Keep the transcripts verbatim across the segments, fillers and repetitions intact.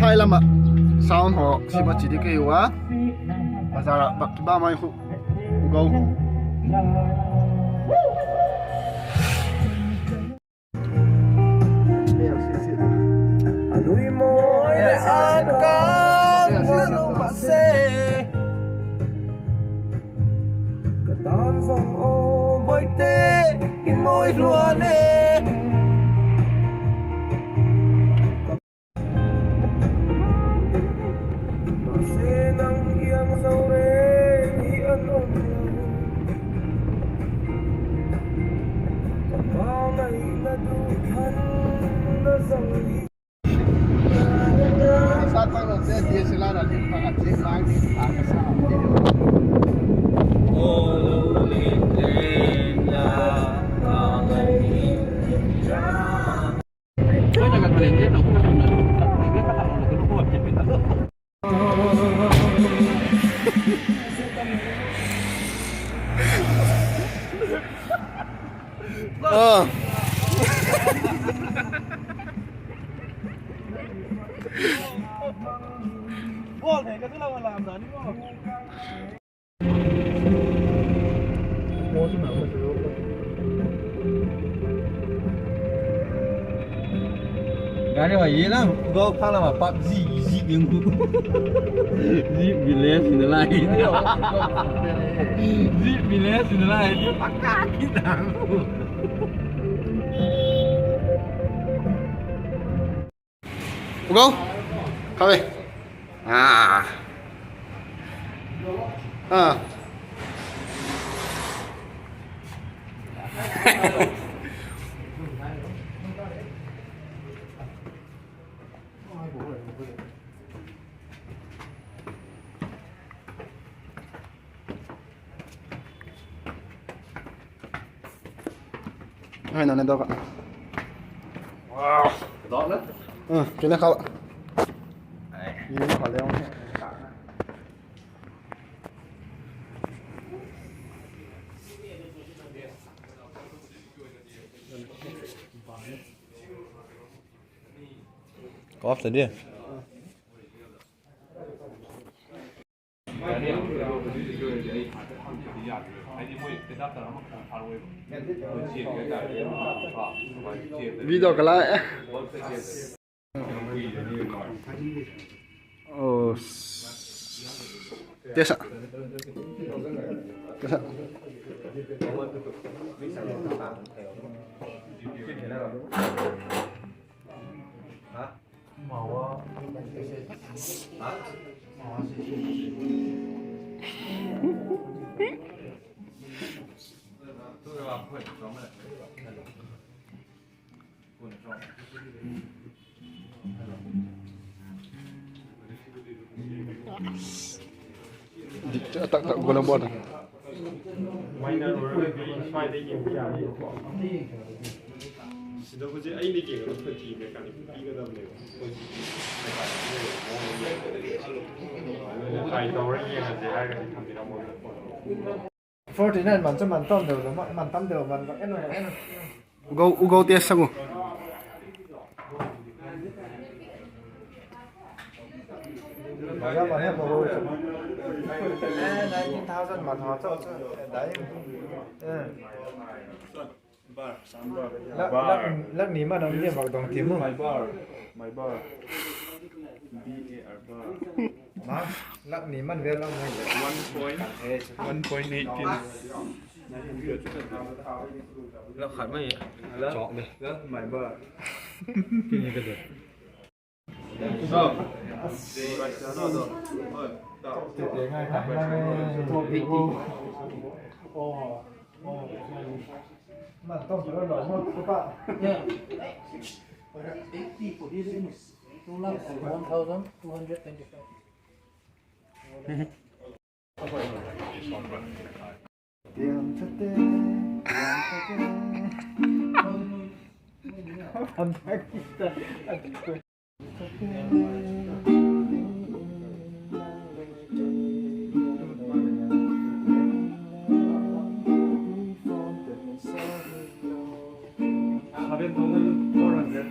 Thai lam ah sound haw sim a chi di kei ua. Bazar ah bak ba mai khu. U Go. Gari wa ye na, Go pha la ma pap zi zi ding ku. Zi village ni lai. Zi village ni lai. Paka ki da. Go. Kha ve. Ah. Ah. Hai, nang ne dok a. Wow. Dok na? Hm, kine kha. Ai. Ni kha le. Ka off ta dia. Video ka la e. Oh. Tesa. Tesa. Dik tak tak gol a bawt a. Forty nine man chu man tam deu lo, man tam deu man en en. U Go, U Go te sang u. Baja man he mo. Eh, nineteen thousand man ha chu chu. Eh, dai. Eh. Bar, sam bar. Lak, bar. Lak, lak ni man ang dia bak dong ti mu. My bar, my bar. B A R bar. Ma, lak ni man vel ang mai le. One point, one point eighteen. Lak khat mai. Chok de. Lak my bar. Kini ka de. One thousand two hundred twenty-five. Seven thousand four hundred.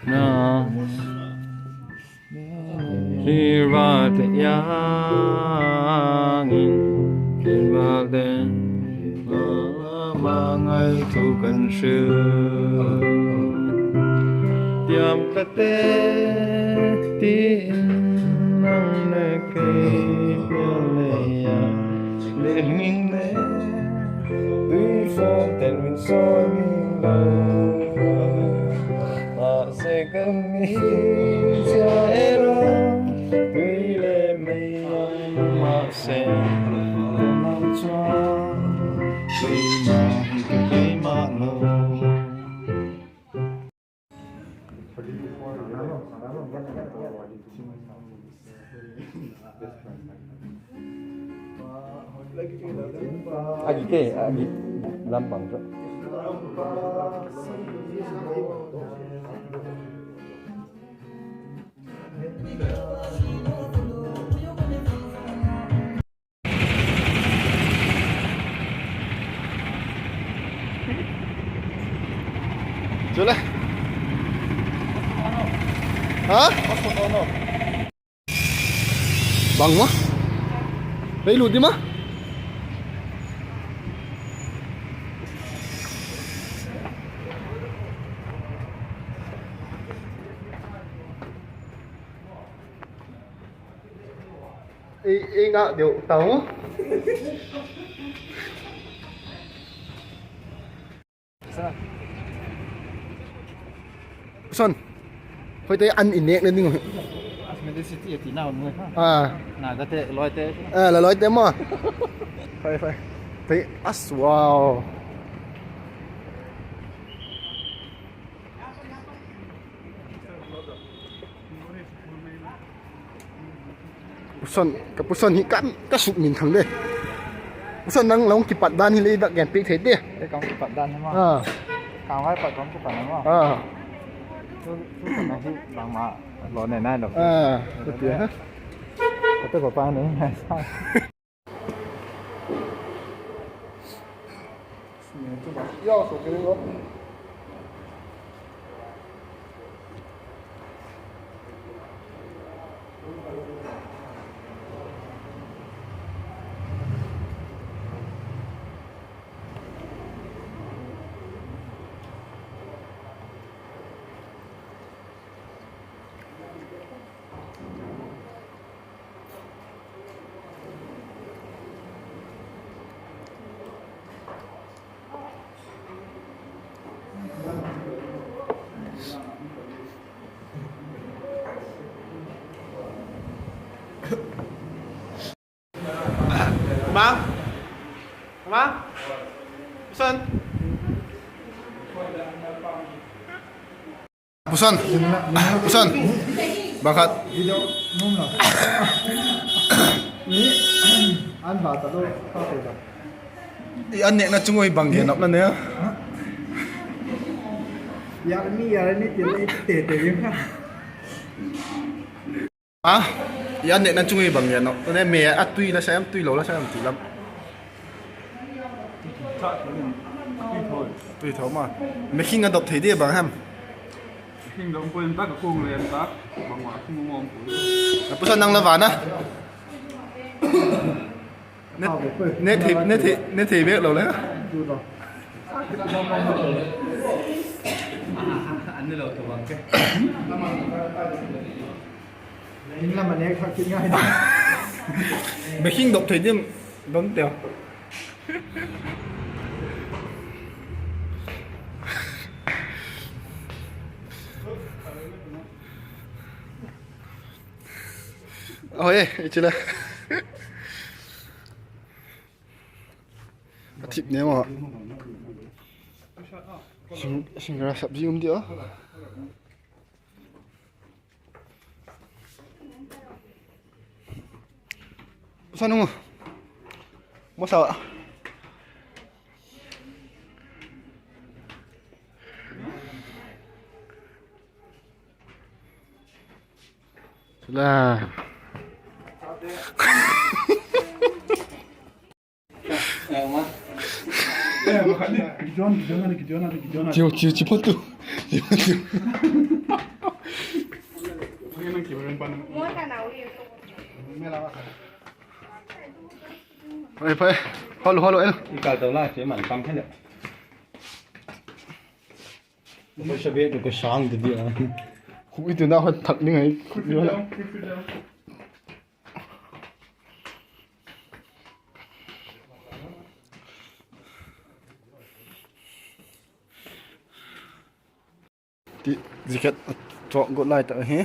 Na. Thirvate yang in, thirvate ma, ma ngai thu kan hril. Tiam ka te, ti in nang le kei pial le ya, le ning le. Tui fawm ten min sawi min lo. Mahse ka min zia e lo. Tui le mei lo mahse. Lo chuan. Tui mah hi ka keimah lo. A gi ke, a gi lampang chu. Chule. Ha? Bang ma? Lei lut di ma? Ei, ei ngak deu tau. Son. Khoite an i nêk le ding. Medicity a ti nau nu ha. Ah. Na ka te, loi te. Ah, la loi te ma. Fai, fai. Te, as, wow. Puson, ka puson hi kan, ka suk min thang de. Puson nang long kipat dan hi le dak gen piak thei de. Ei, ka hung kipat dan hi ma. Ah. Ka vai pat ka hung kipat na ma. Ah. Tu, tu ka na hi bang ma. Lo ne nai lo. Ah, tu ti ha. Ka tu ka pa ne nai sa. Ma? Ma? Puson? Puson. Puson. Bakhat. Ni, an ba ta lo, ta te ba. I an nêkna chung ui bang gen nop la ne. Ya ni, ya ni te te te. A, i an nêkna chung ui bang gen nop la ne, me a tui la sa em, tui lo la sa em ti lam. Tui tho ma. Me khing a dop thei di bang hem. Khing dop poi tak ka kung len tak. Bang ma khing ngom poi. A pusa nang la va na. Ne, ne thei, ne thei, ne thei bek lo le. An ne lo to bang ke. Ning lam a nek thak kit ngai. Backing dop thei dim don teu. Oi, i chila. A thip ne ma. Sing, singara sabji um dia. Sanu. Masa. La. Chiu, chiu, chiu, photo. Chiu, chiu. Phai, phai. Hol, hol, el. I kal to la, che man kam khe le. Ko sa be tu ko sang tu dia. Khu i tu na hot thak ni ngai. Ti, zia khat a chawk got lai tak ahi.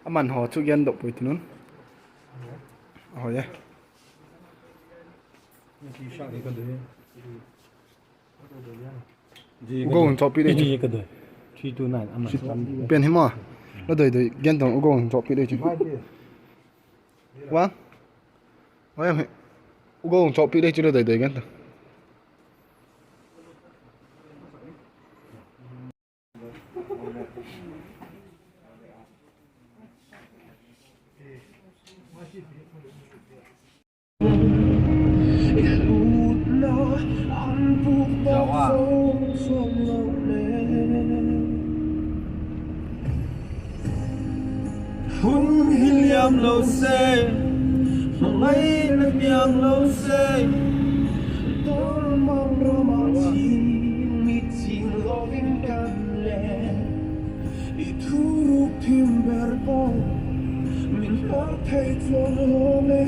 A man haw chu gen dok puai ti nun. A haw e. U Go hun chawkpi dei chu. Pen hi maw. La doi doi gen tang U Go hun chawkpi dei chu. Wa. Wa he. U Go hun chawkpi dei chu la doi doi gen tang. Hun hi liam lo se, hmangaina piang lo se, tawlmang rama thing, mi thing lo ding kan le, i thuruk thim ber pawh, min hnar thei chuang lo le.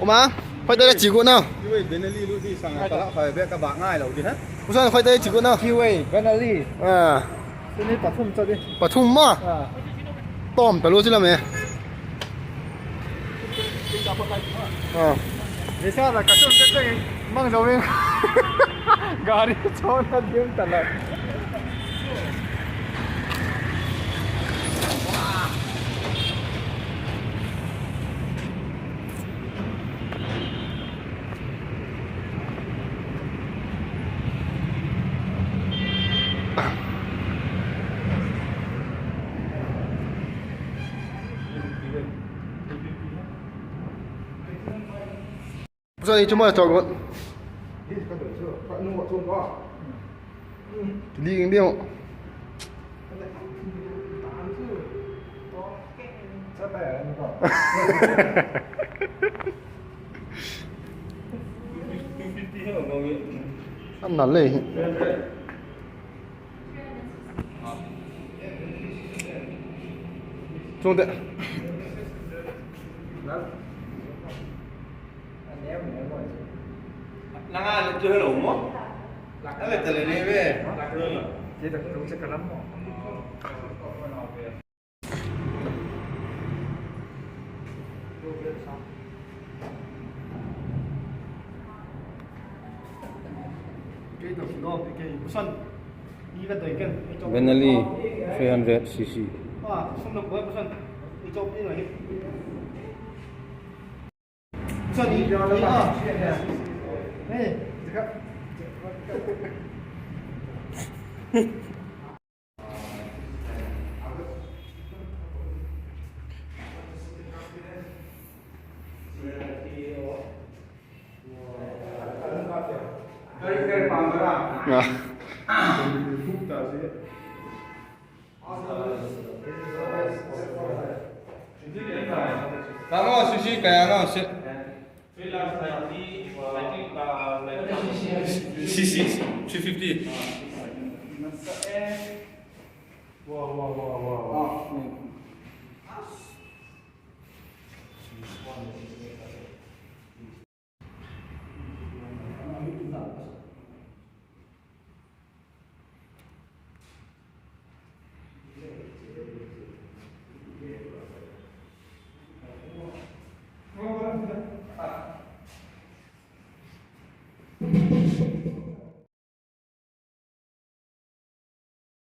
Uma, khoite le chi gu na. Kiwei Benali lu di sang ka la khai be ka ba ngai lo di ha. Usan khoite chi gu na. Kiwei Benali. Ah. Tuni pathum cha di. Pathum ma. Ah. Tom ta lu chi la me. Ah. Visa la ka chun te te mang zo in. Gari chon na dim ta la. Pasal ni cuma cakap. Ding ding. An nal le. Chuang te. Nang a le tu hello mo. Lak a le tele ne ve. Lak a le. Ti tak tu se kalam mo. Benali three hundred C C. Tamo, sushi kaya na se. C C, three fifty. Wow, wow, wow, wow.